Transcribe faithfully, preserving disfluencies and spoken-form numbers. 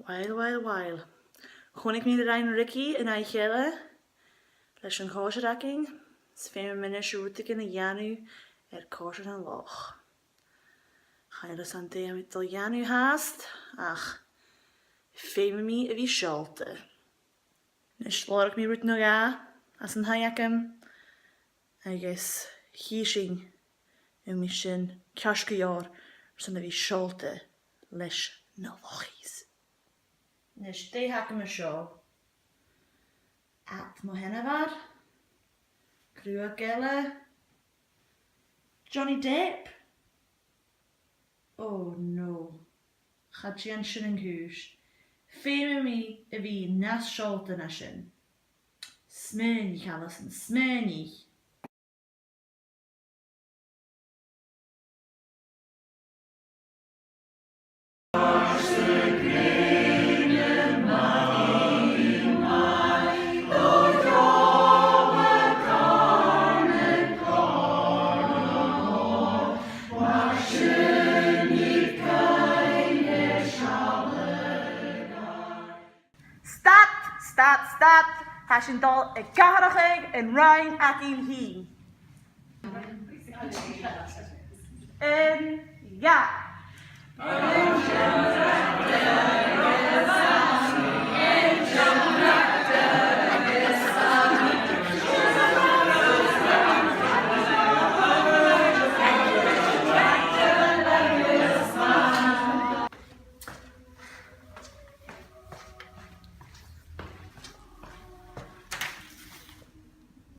Uill, uill, uill. Chunnaic mi an Rinn Rigi an oidhche eile leis a' chòisir againn, is feumaidh mi a-nis rudeigin a dhèanamh air còisir an loch. Chan eil fhios agam dè tha mi a' dol a dhèanamh fhathast, ach feumaidh mi a bhith seòlta. A-nis, lorg mi rud no dhà às an taigh agam, agus chì sinn an e sin ceart gu leòr airson a bhith seòlta leis na Lochies. A-nis, dè th' agam an seo? Ad mo sheanmhar, cruach eile, Johnny Depp. Oh no. Cha dèan sin an cùis. Feumaidh mi a bhith nas seòlta na sin. Smaoinich, Alison, smaoinich. Stad, stad, stad! Tha sinn a' dol a dh'atharrachadh an roinn againn fhìn. Aon, dhà.